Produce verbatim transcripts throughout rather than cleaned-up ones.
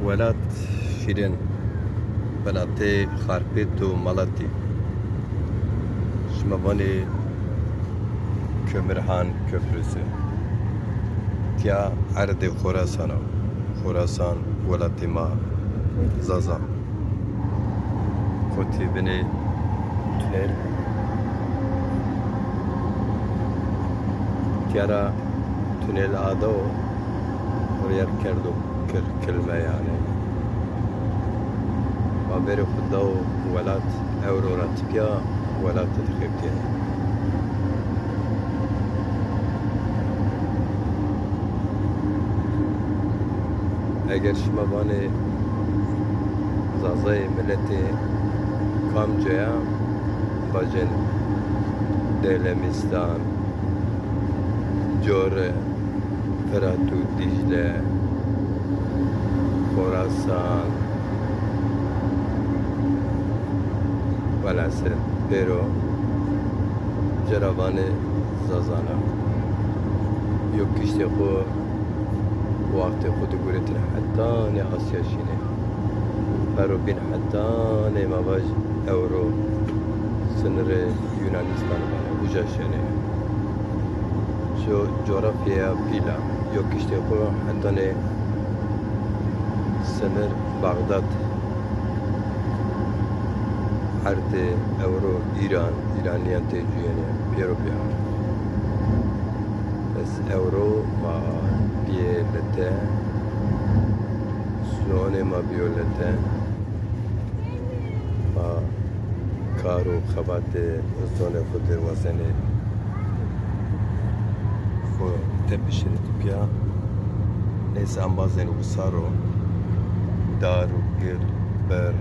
Welat şîrin, welatê Xarpêt û Malatî. Şima vanê Kömürhan Köprüsü. Tiya erdê Xorasan o. Xorasan welatê ma Zaza. Kotî binê tunel. Tiya ra tunel ada o. Rêyar kerdo kir kilme yanî. Ma verê xwu dawo welat, ewro ra tipîya welat de xebitîyenê. Eger şima vanê Zazayê miletê kamcaya, vajên Delemîstan, Core, Firat û Dîcle, Xorasan, welhasil pêro ci ra vanê Zazan a. Yo kiştê xwu, wextê xwu di guretin hetanê Asya şînê. Pero bîn hetanê ma vaj ewro sinirê Yunanîstan vanê, uca şenê. Şu coğrafyaya pîl a, yo kiştê xwu hetanê sinir Baxdad, erdê ewro Îran, Îranîyan tê cuyenê, pêro pê a. Bes ewro ma bîyê lete, zonê ma bîyo lete. Ma kar û xebatê zonê xwu dêr wazenê xwu tepişirê tipîya. Neyse, embazên wisar o. Dar û gil, bir.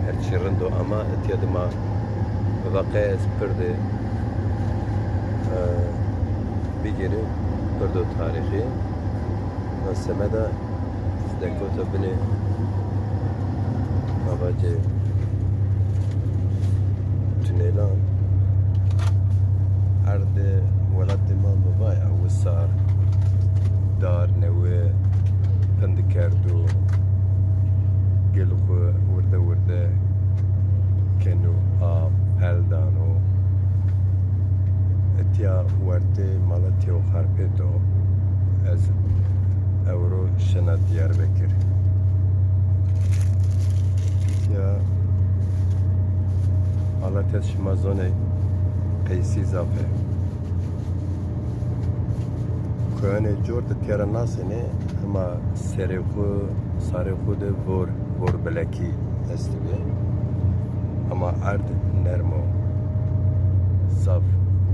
Her çî rind o ama etya de ma veqe ez pirdê, e, bigêrî, pirdo tarîxî. Na semeda dekota binê, ma vacê, tunêlan. Erdê welatê ma mi va ya wisar, dar, newe, pind kerdo, gil xwu wirde wirde keno, a pel dano. Etya wertê Malatya û Xarpêt o. Ez ewro şina Diyarbekir. Ya, Malatya şima zonê qeysî zaf e. Koyanê cor de tîya ra nasenê, hema serê xwu, sarê xwu de vor, vor bilekî estibî. Hema erd nerm o. Zaf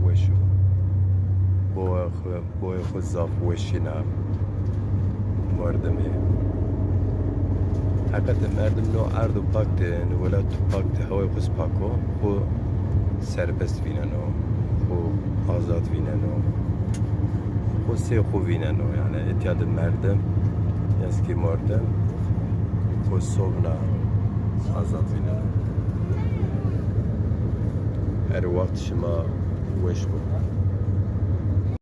weş o. Boya xwu, boyê xwu zaf weşîna merdimî. Heqete merdim no erd û pak de, no welat û pak de, hewayê xwu zî pak o, xwu serbest vîneno, xwu azad vîneno, xwu sey xwu vîneno. Yanî etya de merdim, eskî merdim xwu sovna azad vîneno. Her wext şima weş bo.